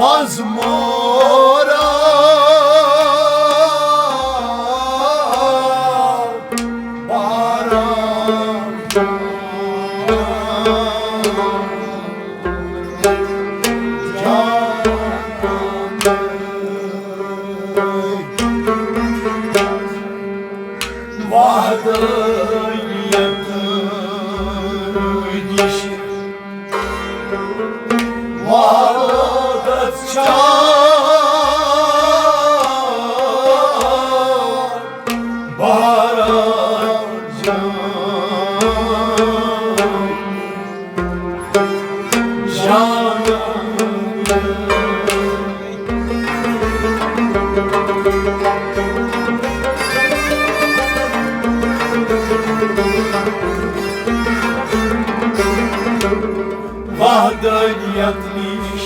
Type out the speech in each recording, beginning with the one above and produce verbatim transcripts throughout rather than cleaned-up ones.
از مورا بارا جان۔ وحدانیت نِش وحدت چھا بہرا جان۔ وحدانیت نِش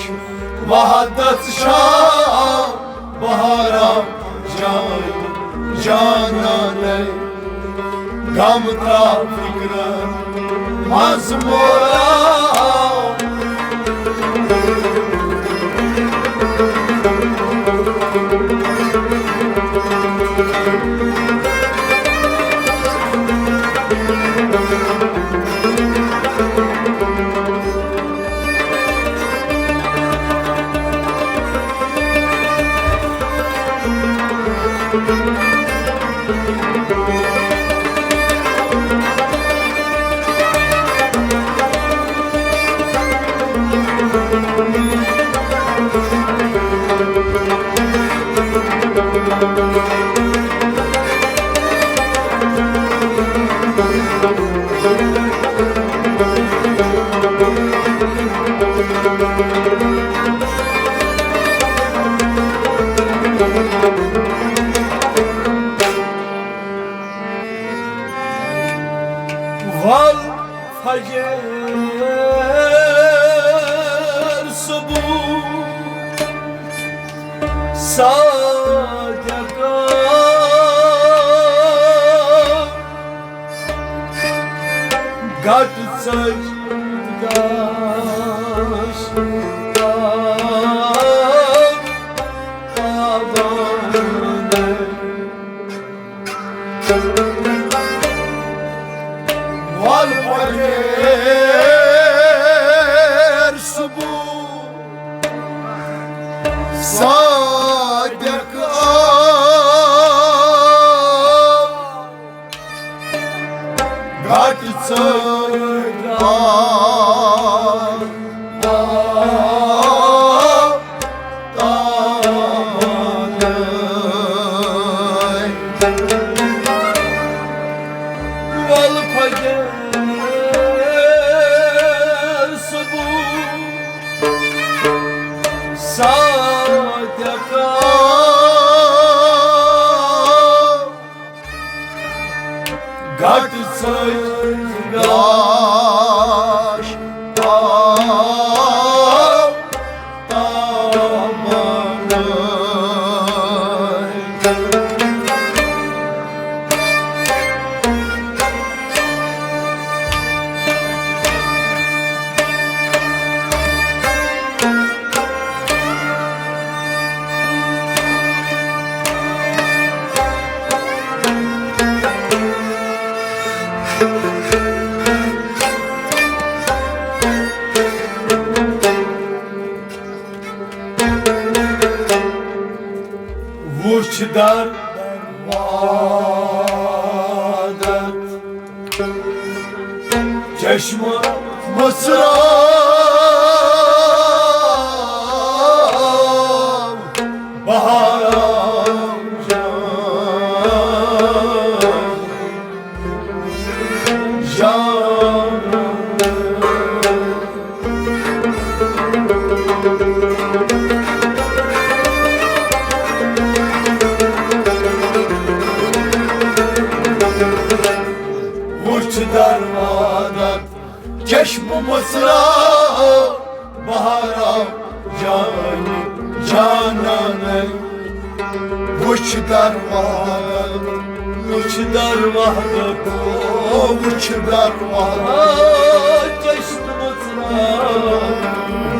وحدت چھا بہرا جان، جانانے۔ غم ترٛاو فِکرن منٛز مورا۔ ول فجر صبح صادقا گٹ ژج گاش تابان۔ ول فجر صبح صادق آ گٹ ژج آ تابان۔ ول فجر صبح صادقا گٹ ژج گاش آ تابان۔ وُچھ در وادت چشمہ مژراو بہارا جان۔ وُچھ دروازہ چشم مژراو بہارا جان جانانَے۔ وُچھ در وحدت، وُچھ در وحدت، وُچھ در وحدت۔ چشم مژراو،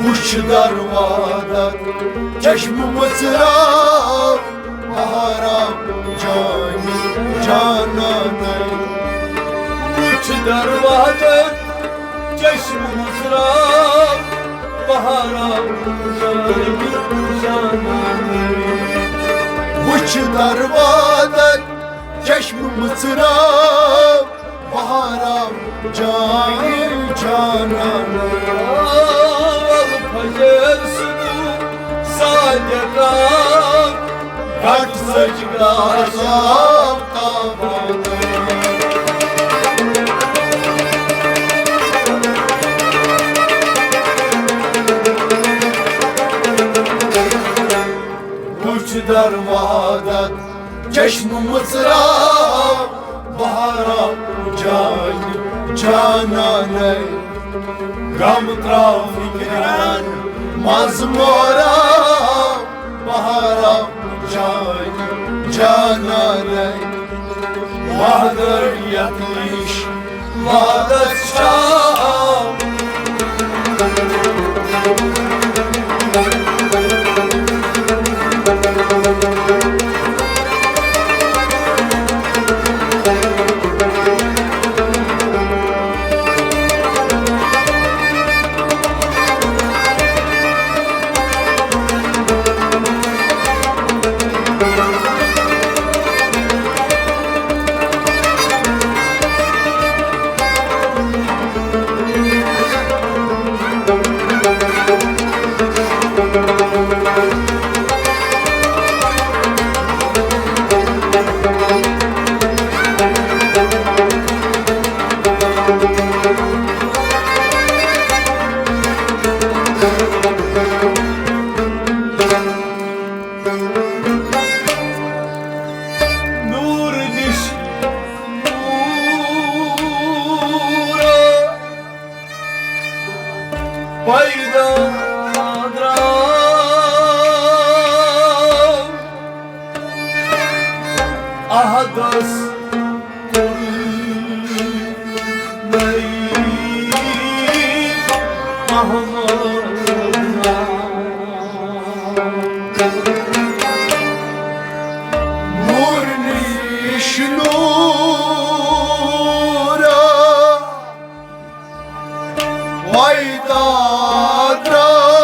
وُچھ چھِ دروازٕ چشمہٕ مٕژراو، بہرام جانہِ جانانَے۔ وٕچھ دروازٕ چشمہٕ مٕژراو، بہرام جانہِ جانانَے۔ وٕچھ دروازٕ چشمہٕ مٕژراو، بہرام جانہِ جانانَے۔ فجر صدوق صادقہ، گٹ سچ گاش آفتابانَے۔ وٕچھ دروازٕ چشمہٕ مٕژراو، بہرام جانہِ جانانَے۔ غم ترٛاو فِکرَن منٛز موراو، بہرام جانہِ جانانَے۔ وحدانیت نِش وعدس چھا؟ نور نِش نورا پیدا درٛاو احدس۔ نور نِش نورا پیدا درٛاو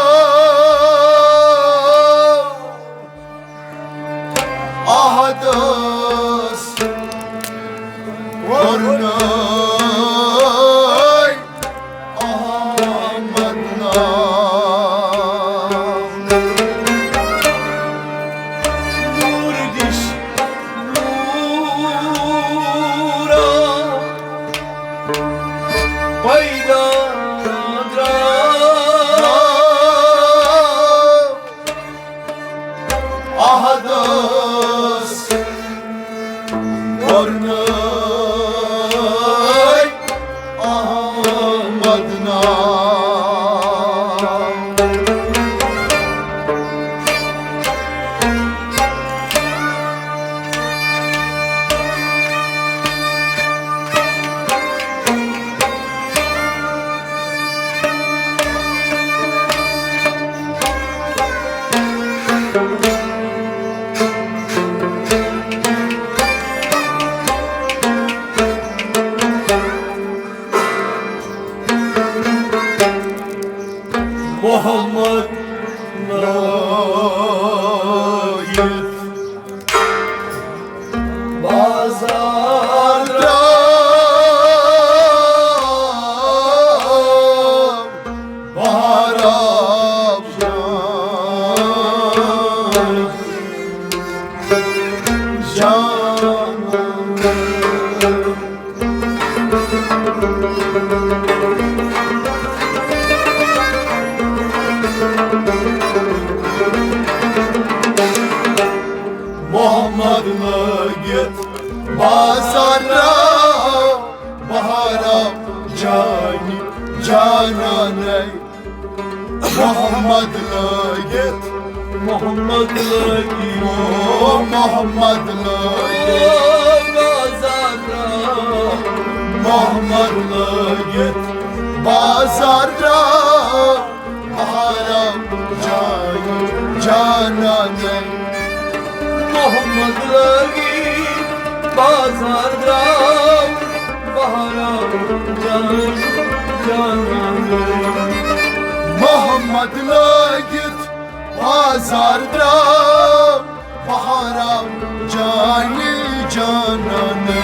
احدس، کوٚرنَے احمد نام۔ نور نِش نورا پیدا درٛاو احدس، کوٚرنَے احمد نام۔ محمد نٲیِتھ بازار درٛاو بہرام جان۔ جان۔ محمد لٲگِتھ بازار درٛاو بہرام جانہِ جانانَے۔ محمد لٲگِتھ، محمد لٲگِتھ، او محمد لٲگِتھ، بازار درٛاو۔ محمد لٲگِتھ بازار درٛاو بہارا جان جانانَے۔ محمد لٲگِتھ بازار درٛاو، بہارا جان جانانَے۔ محمد لٲگِتھ بازار درٛاو، بہارا جان جانانَے۔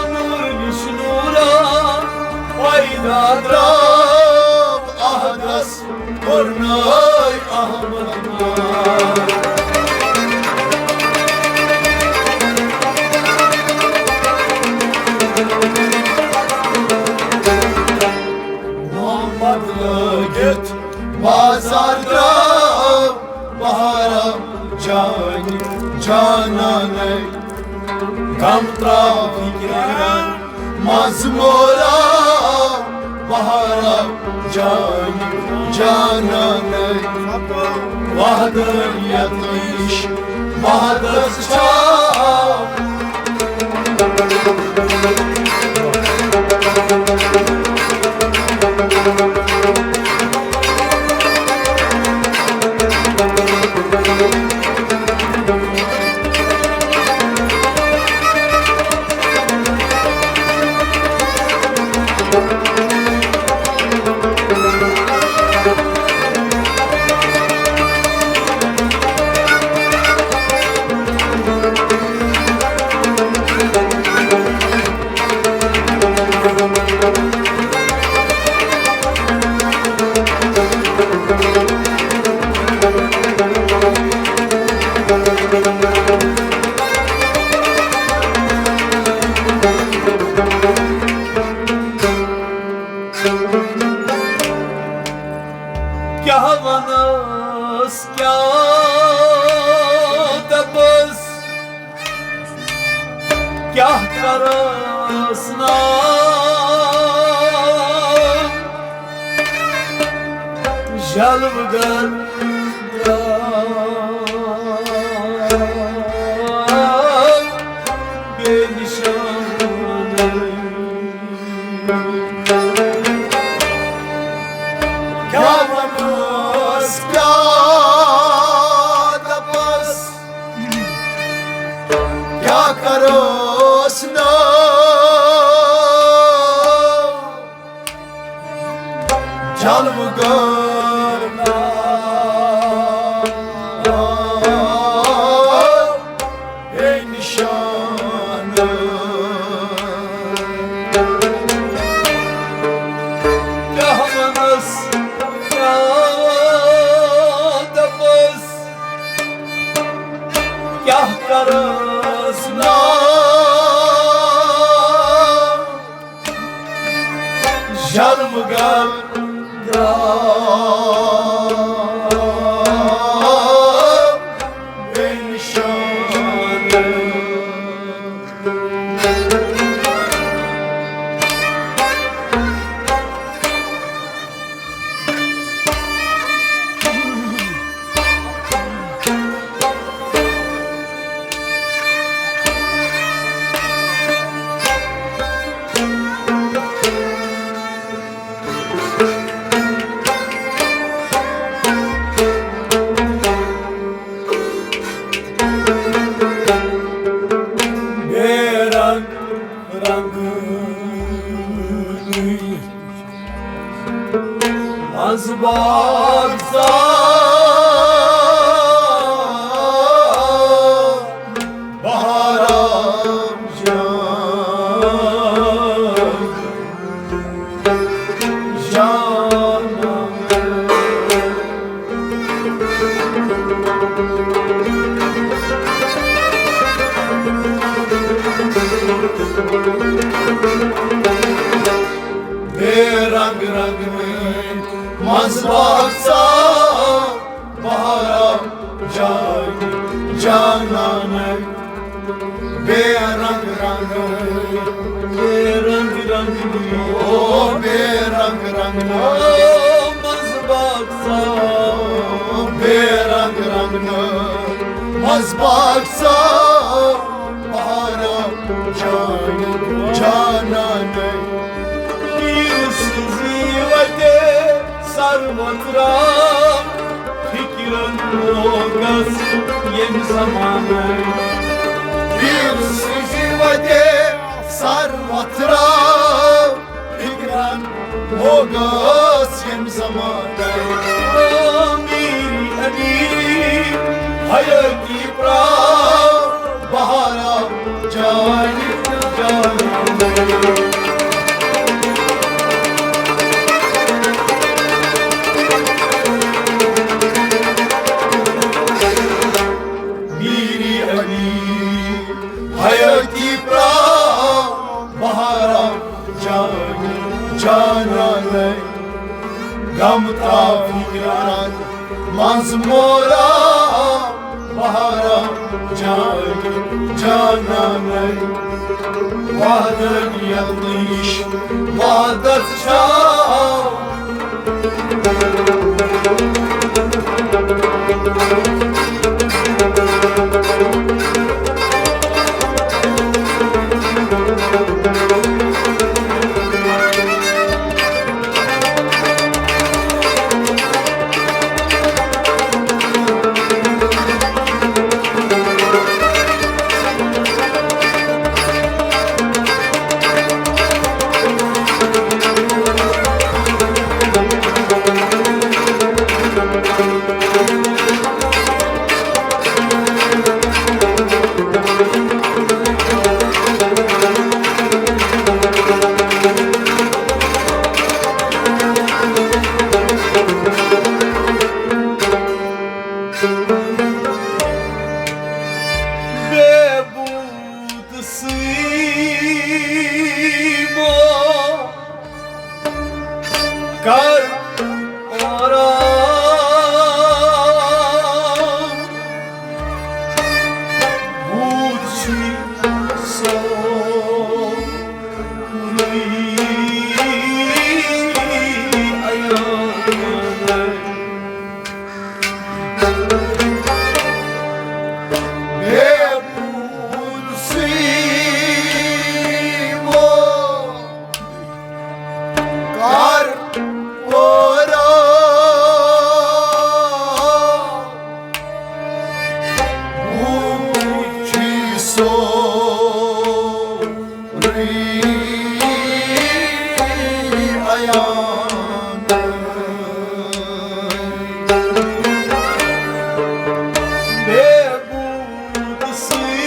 نوٗر نِش نوٗرا پیدا درٛاو، احدس کوٚرنَے احمد نار۔ محمد لٲگِتھ بازار درٛاو، بہارا جان جانانَے۔ غم ترٛاو فِکرِ منٛز مورا، بہارا جان جانانَے۔ وحدانیت نِش وحدت چھا۔ کیٛاہ وَنَس، کیٛاہ دَپَس، کیٛاہ کَرَس ناو؟ جلوٕ گر بے نِشان۔ کیٛاہ وَنَس، کیٛاہ دَپَس، کیٛاہ کَرَس ناو؟ جلوٕ گر بے نِشان۔ کیٛاہ وَنَس، کیٛاہ دَپَس، کیٛاہ کَرَس ناو؟ جلوٕ گر درٛاو بے نِشان۔ بے رنگ رنگ منٛز باغ زا بہارا جان جان۔ بے رنگ رنگ منٛز باغ زا بہارا جان جانانَے۔ بے رنگ رنگ، بے رنگ رنگ، او بے رنگ رنگ منٛز باغ زا۔ بے رنگ رنگ منٛز باغ زا بہارا جان جانانَے۔ پیٖر سٕنٛزِ وَتہِ سرو ترٛاو فِکرن موگس ییٚمہِ زمانہٕ۔ پیٖر سٕنٛزِ وتہِ سر وتھراو فِکرن موگس ییٚمہِ زمانہٕ۔ میٖری امیٖری حیٲتی پرٛاو بہارا جانہِ جانہِ۔ میٖری علی حیٲتی پرٛاو بہارا جانہِ جانانَے۔ غم ترٛاو فِکرن منٛز مورا بہارا جانہِ جانانَے۔ وحدانیت نِش وحدت چھا۔ بے بوٗد سٕے مو کر آرام۔ بوٗد چھُے سورُے عیان۔ بے بوٗد سٕے مو کر پورا وُچھی سورُے عیان۔ بے بوٗد سٕے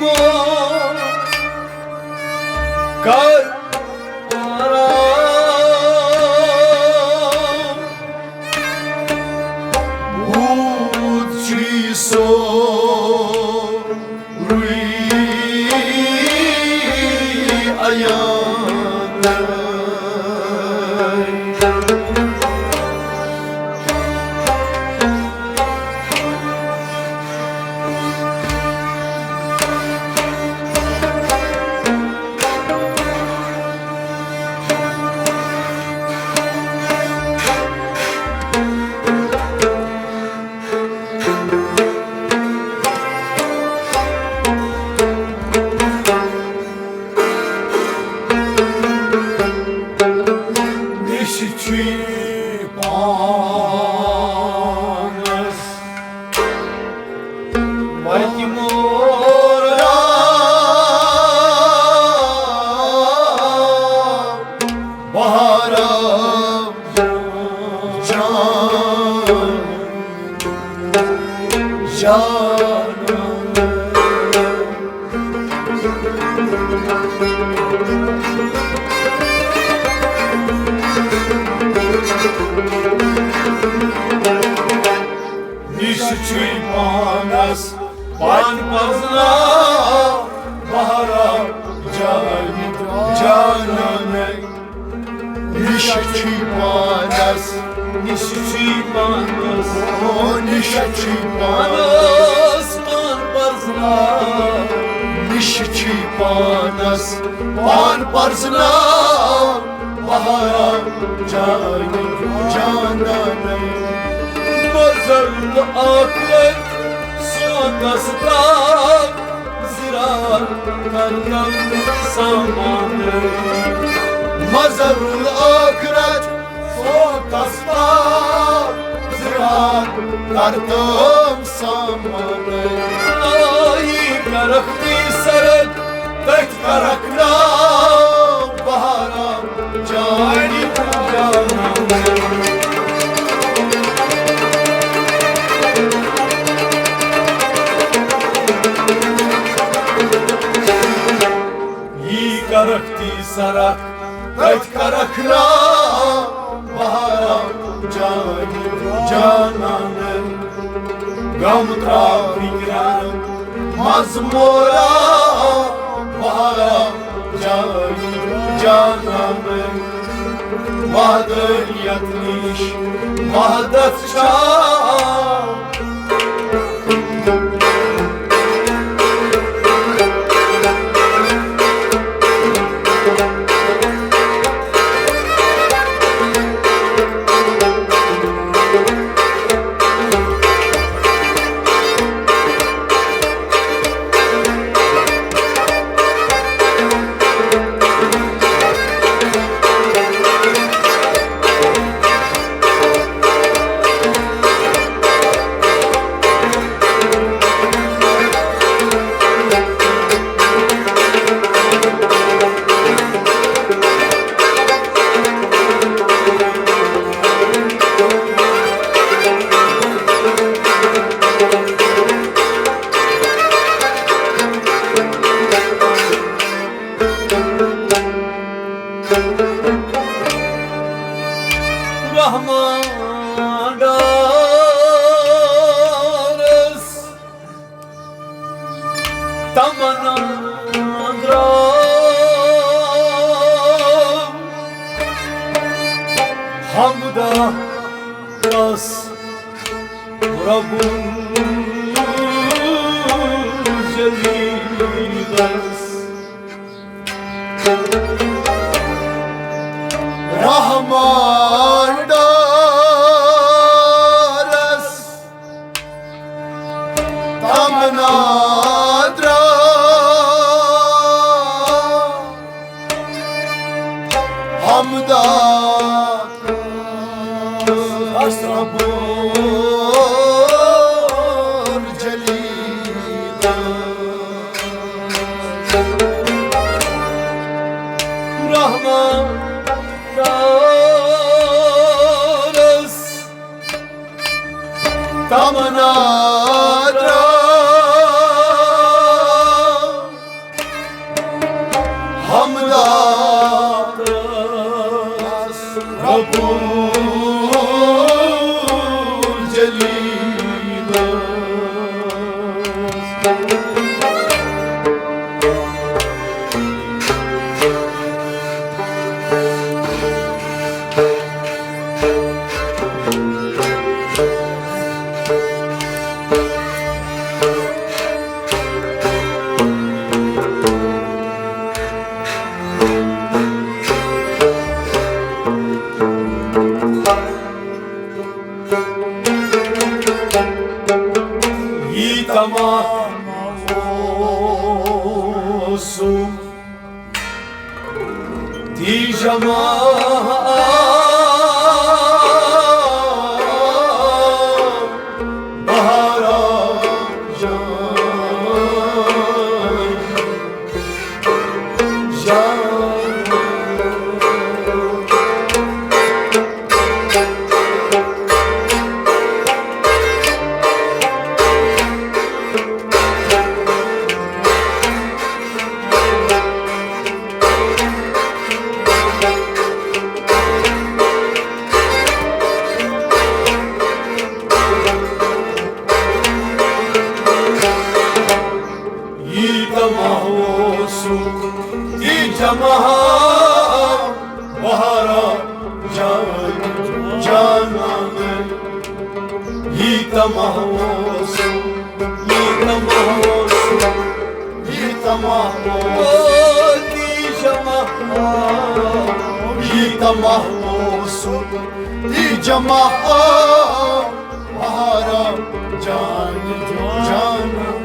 مو کر آرام۔ بوٗد چھُے سورُے عیان۔ نِش چھُے پانس وتہِ مورا بہارا جان جان۔ نِش چھُے پانس پان پرزناو بہارا جانہِ جانانَے۔ نِش چھُے پانس، نِش چھُے پانس، او نِش چھُے پانس پان پرزناو۔ نِش چھُے پانس پان پرزناو بہارا جانہِ جانانَے۔ مزل آخرت سوتس تام زِرار کردم سامان۔ مزل آخرت تسبا زِرات کرتم سامانَے۔ آیی کرکھ تی سرد، تٔتھۍ کرکھ ناو بہارا جانی جانانَے۔ یی کرکھ تی سرد، تٔتھۍ کرکھ ناو بہارا جانی جانانَے۔ غم ترٛاو فِکرَن منٛز مورا بہارا جانی جانانَے۔ وحدانیت نِش وحدت چھا۔ رحمان ڈارس تمنا درٛاو، حمدا رس رب الجلیلس۔ رحمان ڈارس تمنا درٛاو، حمدا رس رب الجلیلس۔ رحمان ڈارس تمنا درٛاو، حمدا رس رب الجلیلس۔ یی تمام اوسُم تی جمع بہارا جان۔ یی تماہ اوسُکھ، یی جماہ بہارا جان جانان۔ یی تماہ اوسُکھ، یی تماہ اوسُکھ، یی تماہ اوسُکھ، یی تماہ اوسُکھ، یی جماہ بہارا جان جانان۔